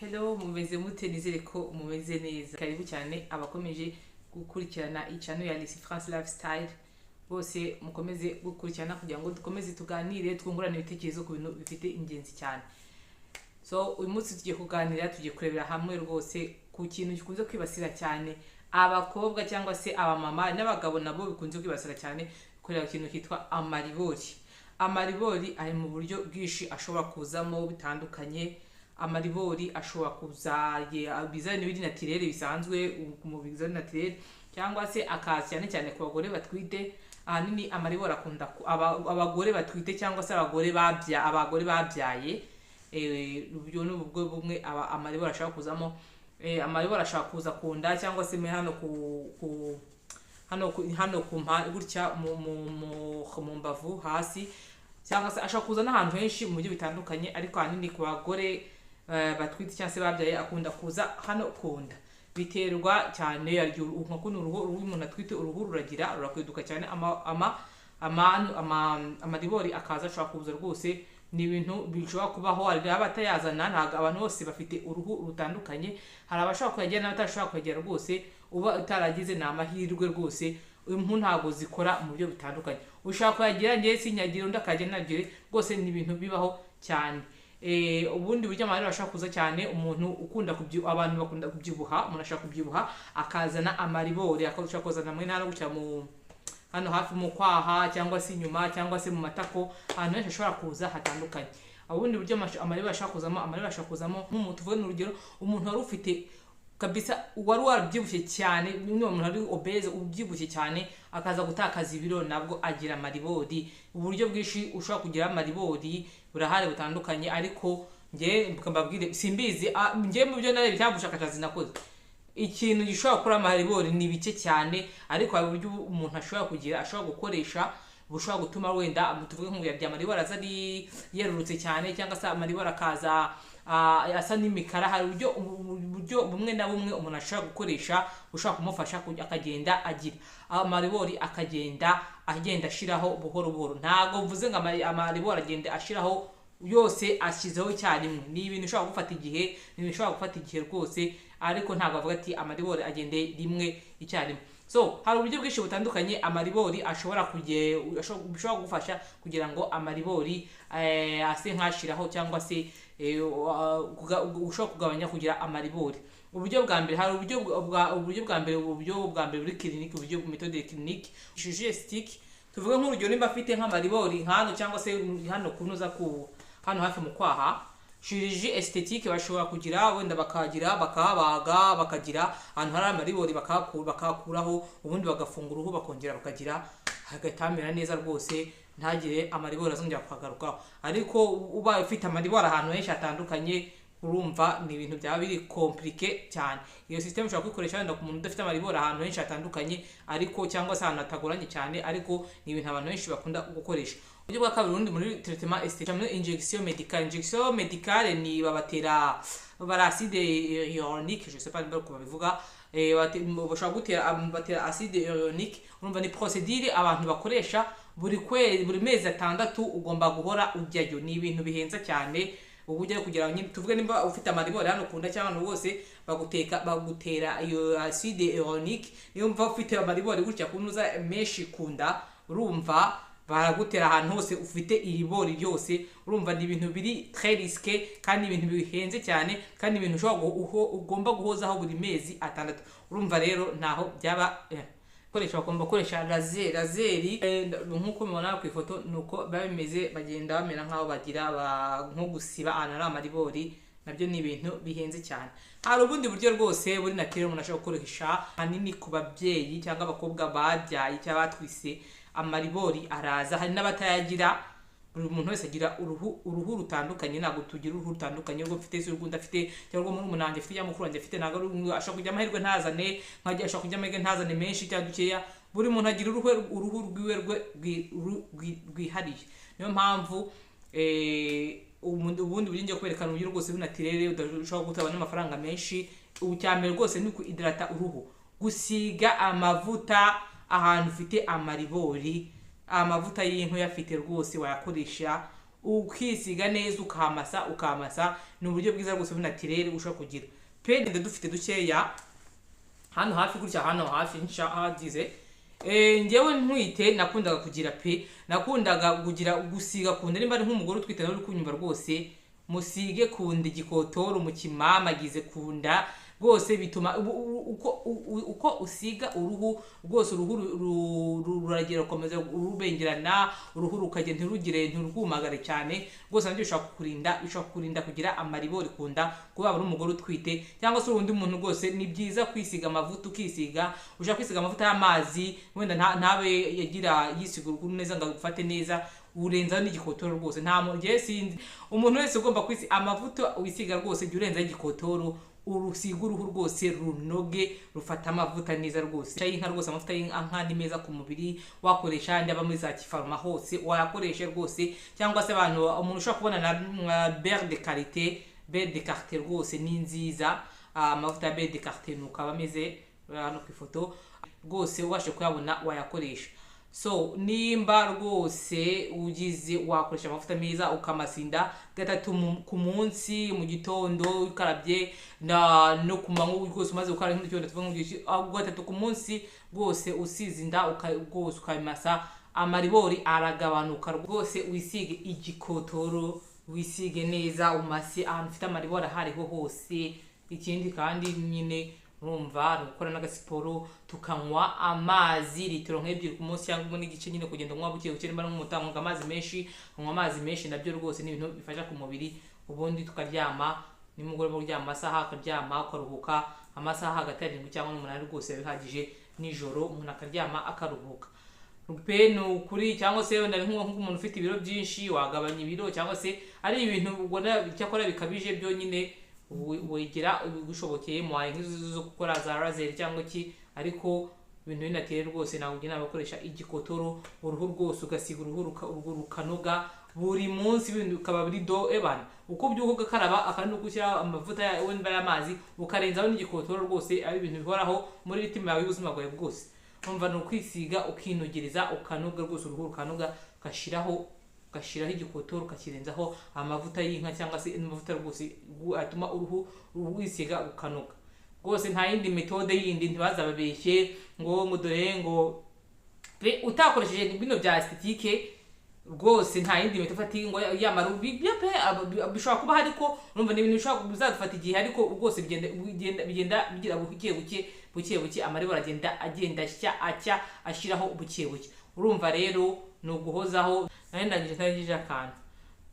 Hello, mumeze mute? Nizere ko mumeze neza. Karibu cyane abakomeje gukurikirana ichannel ya Lisi France Lifestyle bose, mukomeze gukurikirana kugira ngo dukomeze tuganire, twungurane ibitekerezo ku bintu bifite ingenzi cyane. So uyu munsi tugiye kuganira, tugiye kurebera hamwe rwose ku kintu gikunze kwibasira cyane abakobwa cyangwa se abamama n'abagabo nabo bikunze kwibasira cyane, kureba ikintu cyitwa amaribori. Amaribori ari mu buryo bwinshi ashobora kuzamo bitandukanye. Amaribori ashobora kuza biza n'ibiri naturel bisanzwe mu biza naturel, cyangwa se akaza cyane cyane ku bagore batwite. Ahanini amaribori akunda abagore batwite cyangwa se abagore babyaye. Ubwo ni ubwo bumwe amaribori ashobora kuzamo. Amaribori ashobora kuza ku nda cyangwa se hano ku hano ku gutya mu mbavu hasi, cyangwa se ashobora kuza n'ahantu henshi mu buryo bitandukanye, ariko ahanini ku bagore batwite cyangwa se babyaye akunda kuza hano ku nda. Biterwa cyane nka kuno uruhu umuntu atwite, uruhu ruragira rurakweduka cyane, amaribori akaza, ashobora kuza rwose. Ni ibintu bishobora kubaho, hari abatayazana. Ntabwo abantu bose bafite uruhu rutandukanye, hari abashobora kuyagira n'abatashobora kuyagira rwose. Uba utaragize ni amahirwe rwose, impu ntabwo zikora mu buryo butandukanye. Ushobora kuyagira njye sinyagira, undi akajya ntagire rwose, ni ibintu bibaho cyane. Ubundi buryo amaribori ashobora kuza cyane, umuntu ukunda abantu bakunda kubyibuha, umuntu ashobora kubyibuha akazana amaribori, akashobora kuzana mwe hano gutya mu hano hafi mu kwaha cyangwa se inyuma cyangwa se mu matako, ahantu henshi ashobora kuza hatandukanye. Ubundi buryo amaribori ashobora kuzamo, amaribori ashobora kuzamo nk'umuntu, tuvuge n'urugero, umuntu wari ufite kabisa wari warabyibushye cyane, niba umuntu ari obèse ubyibushye cyane akaza gutakaza ibiro, nabwo agira amaribori. Uburyo bwinshi ushobora kugira amaribori burahari butandukanye, ariko njye mbabwire simbizi, njye mu byo narebye cyangwa ubushakashatsi nakoze, ikintu gishobora gukora amaribori ni bike cyane, ariko hari uburyo umuntu ashobora kugira, ashobora gukoresha bushobora gutuma wenda tuvuge nk'ubu amaribori aza ari yerurutse cyane, cyangwa se amaribori akaza asa n'imikara. Hari uburyo bumwe na bumwe umuntu ashobora gukoresha bushobora kumufasha akagenda agira amaribori, akagenda agenda ashiraho buhoro buhoro. Ntabwo mvuze ngo amaribori agenda ashiraho yose ashyizeho icyarimwe, ni ibintu ushobora gufata igihe, ni ibintu ushobora gufata igihe rwose, ariko ntabwo avuga ati amaribori agende rimwe icyarimwe. So hari uburyo bwinshi butandukanye amaribori ashobora bishobora kugufasha kugira ngo amaribori ase nk'ashiraho, cyangwa se ushobora kugabanya kugira amaribori. Uburyo bwa mbere, hari uburyo bwa mbere, uburyo bwa mbere buri clinique, uburyo méthode clinique, chirurgie esthétique. Tuvuge nk'urugero, nimba afite nk'amaribori hano cyangwa se hano kunoza ku hano hafi mu kwaha, chirurgie esthétique bashobora kugira wenda bakagira bakabaga, bakagira ahantu hari amaribori bakahakuraho, ubundi bagafunga uruhu, bakongera bakagira hagahita hamera neza rwose, ntagire amaribori azongera kuhagarukaho. Ariko ubaye ufite amaribori ahantu henshi hatandukanye, urumva ni ibintu byaba biri compliqué cyane. Iyo system ushobora kuyikoresha wenda ku muntu udafite amaribori ahantu henshi hatandukanye, ariko cyangwa se ahantu hatagoranye cyane, ariko ni ibintu abantu benshi bakunda gukoresha. Uburyo bwa kabiri, ubundi muri traitement esthétique, muri injection médicale. Injection médicale ni babatera bara acide hyaluronique, je sais pas nimba uko babivuga, bashobora gutera batera acide hyaluronique. Urumva ni procédure abantu bakoresha buri kwezi, buri mezi 6 ugomba guhora ujyayo. Ni ibintu bihenze cyane. Ubu ujyayo kugira ngo nyine tuvuge nimba ufite amaribori hano kunda cyangwa ahantu hose, baguteka bagutera iyo acide hyaluronique. Niyo mva ufite amaribori gutya kunuza menshi kunda, urumva baragutera ahantu hose ufite iribori ryose. Urumva ni ibintu biri très risqué, kandi ibintu bihenze cyane, kandi ibintu ushobora ugomba guhozaho buri mezi 6. Urumva rero ntaho byaba koresha, bagomba gukoresha laser. Laser nk'uko mubona ku ifoto nuko biba bimeze, bagenda bamera nk'aho bagira nko gusiba ahantu hari amaribori, nabyo ni ibintu bihenze cyane. Hari ubundi buryo rwose buri naturel umuntu ashobora gukoresha, ahanini ku babyeyi cyangwa abakobwa babyaye cyangwa batwise, amaribori araza, hari n'abatayagira. Buri muntu wese agira uruhu rutandukanye, ntabwo tugira uruhu rutandukanye, urwo mfite si urwo afite, cyangwa urwo murumuna wanjye afite cyangwa mukuru wanjye afite. Ntabwo ari umwe ashobora kugira amahirwe ntazane, nkajya ashobora kugira amahirwe ntazane menshi cyangwa dukeya. Buri muntu agira uruhu rwiwe rwihariye. Niyo mpamvu ubundi buryo ngiye kwerekana, uburyo rwose naturel udashobora gutaba n'amafaranga menshi. Ubu cya mbere rwose ni ukuhydrata uruhu, gusiga amavuta ahantu ufite amaribori. Amavuta y'inka uyafite rwose wayakoresha. Ukisiga neza, ukamasa, ukamasa. Ni uburyo bwiza rwose naturel ushobora kugira pe. Dufite dukeya hano hafi gutya, hano hafi nshagize. Njyewe ntwite nakundaga kugira pe, nakundaga kugira gusiga ku nda. Nimba ari nk'umugore utwite nawe uri kunyumva, rwose musige ku nda igikotoro, mukimamagize ku nda rwose. Bituma uko usiga uruhu rwose, uruhu ruragera rukomeza rubengerana, uruhu rukagenda ntirugire, ntirwumagare cyane rwose. Nabyo bishobora kukurinda kugira amaribori ku nda, kuba waba uri umugore utwite cyangwa se undi muntu rwose. Ni byiza kwisiga amavuta, ukisiga. Ushobora kwisiga amavuta y'amazi, wenda ntabe yagira yisiga uruhu neza ngo agufate neza, urenzaho n'igikotoro rwose. Nta muntu, njyewe sinzi umuntu wese ugomba kwisiga amavuta, wisiga rwose jya urenzaho igikotoro, urusiga uruhu rwose runoge, rufata amavuta neza rwose y'inka. Rwose amavuta y'inka ni meza ku mubiri. Wakoresha andi aba muri za kifaruma hose, wayakoresha rwose, cyangwa se abantu, umuntu ushobora kubona na beurre de karité. Beurre de karité rwose ni nziza. Amavuta ya beurre de karité nuko aba ameze hano ku ifoto rwose, ubashe kuyabona wayakoresha. So nimba rwose ugize, wakoresha amavuta meza, ukamasinda gatatu ku munsi, mu gitondo ukarabye na no ku manywa rwose umaze gukaraba nk'igitondo, tuvuga nk'ugiye gatatu ku munsi rwose usize inda, rwose ukabimasa, amaribori aragabanuka rwose. Wisige igikotoro, wisige neza, umase ahantu ufite amaribori aho ariho hose. Ikindi kandi nyine urumva ni ugukora n'agasiporo, tukanywa amazi litiro nk'ebyiri ku munsi cyangwa 1.5 nyine, kugenda unywa buke buke. Nimba n'umutanywa amazi menshi, unywa amazi menshi, nabyo rwose ni ibintu bifasha ku mubiri. Ubundi tukaryama nimugoroba, uryama amasaha, akaryama ukaruhuka amasaha hagati ya 7 cyangwa 8 rwose biba bihagije. Nijoro umuntu akaryama akaruhuka pe, ni ukuri. Cyangwa se wenda nk'umuntu ufite ibiro byinshi, wagabanya ibiro, cyangwa se ari ibintu ubona icyakora bikabije byonyine, wegera bigushobokeye muhaye nk'izo zo gukora za laser cyangwa iki. Ariko ibintu binatere rwose, ntabwo ujya inama gukoresha igikotoro, uruhu rwose ugasiga uruhu uruhu rukanoga buri munsi, ibintu bikaba biri do ebana. Uko ubyuka ugakaraba, akandi gushyira amavuta wenda y'amazi, ukarenzaho n'igikotoro rwose, ari ibintu bihoraho muri rythme yawe y'ubuzima bwawe bwose. Umva, ni ukwisiga ukinogereza, ukanoga rwose, uruhu rukanoga, ugashyiraho igikotoro, ukakirenzaho amavuta y'inka cyangwa se amavuta rwose atuma uruhu wisiga ukanoga rwose. Nta yindi méthode yindi, ntibazababeshye ngo dore ngo pe utakoresheje bino bya esthétique rwose, nta yindi miti ufata ngo yamara byo pe. Bishobora kuba, ariko urumva ni ibintu bishobora bizadufata igihe, ariko rwose bigenda bigira buke buke buke buke, amaribori agenda ashya, acya ashyiraho buke buke. Urumva rero ni uguhozaho. Nari ndangije ntangije akantu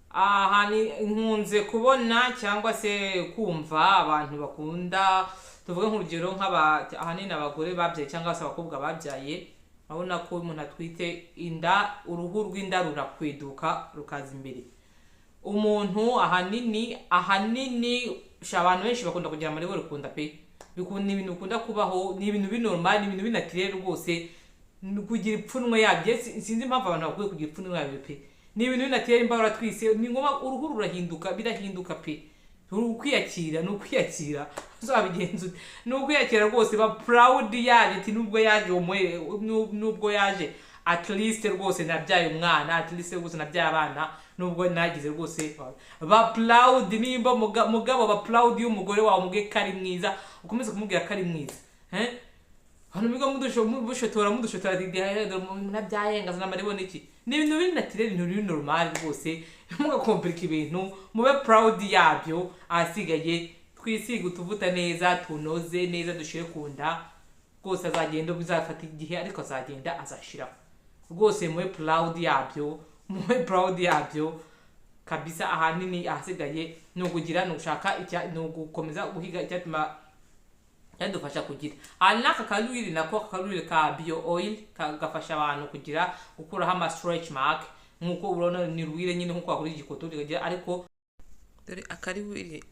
aha, ni nkunze kubona cyangwa se kumva abantu bakunda, tuvuge nk'urugero nk'aba ahanini abagore babyaye cyangwa se abakobwa babyaye. Urabona ko umuntu atwite inda, uruhu rw'inda rurakweduka rukaza imbere. Umuntu ahanini sha, abantu benshi bakunda kugira amaribori kunda pe. Bikunda, ibintu bikunda kubaho, ni ibintu binormal, ni ibintu binaturel rwose. Ni kugira ipfunwe yabyo, sinzi impamvu abantu bakwiye kugira ipfunwe yabyo pe. Ni ibintu binaturel, imba waratwise ni ngombwa, uruhu rurahinduka, birahinduka pe. Ni ukwiyakira, ni ukwiyakira, uzabigenza ute? Ni ukwiyakira rwose. Ba proud yabyo, ati nubwo yaje uwo nubwo yaje, at least rwose nabyaye umwana, at least rwose nabyaye abana, nubwo nagize rwose. Ba proud nimba mugabo, ba proud y'umugore wawe, umubwiye ko ari mwiza, ukomeze kumubwira ko ari mwiza. Eh, hano biga mudushotora nabyaye ngazana amaribori n'iki, ni ibintu biri naturel, ibintu biri normal rwose. Mugakomplika ibintu, mube proud yabyo. Ahasigaye twisige utuvuta neza, tunoze neza, dushire ku nda rwose. Azagenda, bizafata igihe, ariko azagenda azashiraho rwose. Mube proud yabyo, mube proud yabyo kabisa. Ahanini ahasigaye ni ukugira, ni ugushaka ni ugukomeza guhiga icyatuma cyadufasha kugira. Aha n'aka kahuile nako, aka kahuile ka bio oil gafasha abantu kugira gukuraho ama stretch mark, nk'uko urabona ni huile nyine, nk'uko wakora igikoto rikagira. Ariko Dore akarihuile,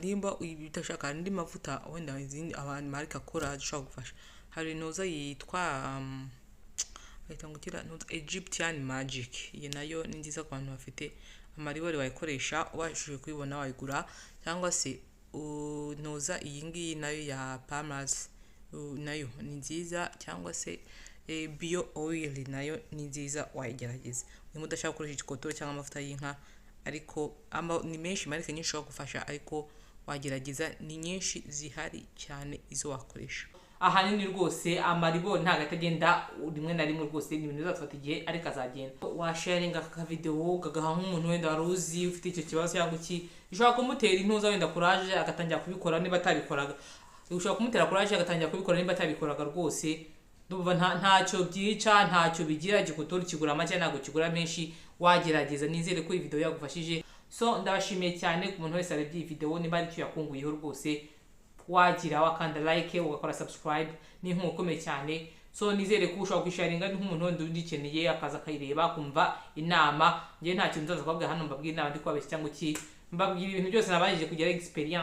nimba udashaka andi mavuta, wenda izindi abantu marike akora zishobora gufasha, hari inoza yitwa bahita ngo kira ntuza Egyptian Magic. Iyi nayo ni nziza ku bantu bafite amaribori, wayikoresha, ubashije kuyibona wayigura, cyangwa se ntuza iyi ngiyi nayo ya Palmer's, nayo ni nziza, cyangwa se bio oil nayo ni nziza, wayigerageza niba udashaka gukoresha igikotoro cyangwa amavuta y'inka. Ariko ni menshi, marike nyinshi ushobora gufasha, ariko wagerageza, ni nyinshi zihari cyane izo wakoresha. Ahanini rwose amaribori ntabwo atagenda rimwe na rimwe rwose, ni ibintu bizafata igihe ariko azagenda. Washaringa aka kavidewo ukagaha nk'umuntu wenda wari uzi ufite icyo kibazo cyangwa iki, bishobora kumutera intuza wenda courage agatangira kubikora niba atabikoraga, ushobora kumutera courage agatangira kubikora niba atabikoraga rwose. Ndumva ntacyo byica, ntacyo bigira. Igikotori kigura make, ntabwo kigura menshi, wagerageza. Nizere ko iyi video yagufashije. So ndabashimiye cyane ku muntu wese arebye iyi video, niba ari icyo yakunguyeho rwose, wagira wakanda like, ugakora subscribe, ni inkunga ikomeye cyane. So nizere ko ushobora kwisharinga nk'umuntu wundi ugikeneye, akaza akayireba akumva inama. Njyewe nta kintu nzaza kubabwira hano mbabwira inama ndi kubabeshya cyangwa iki, mbabwira ibintu byose nabashije kugira experience.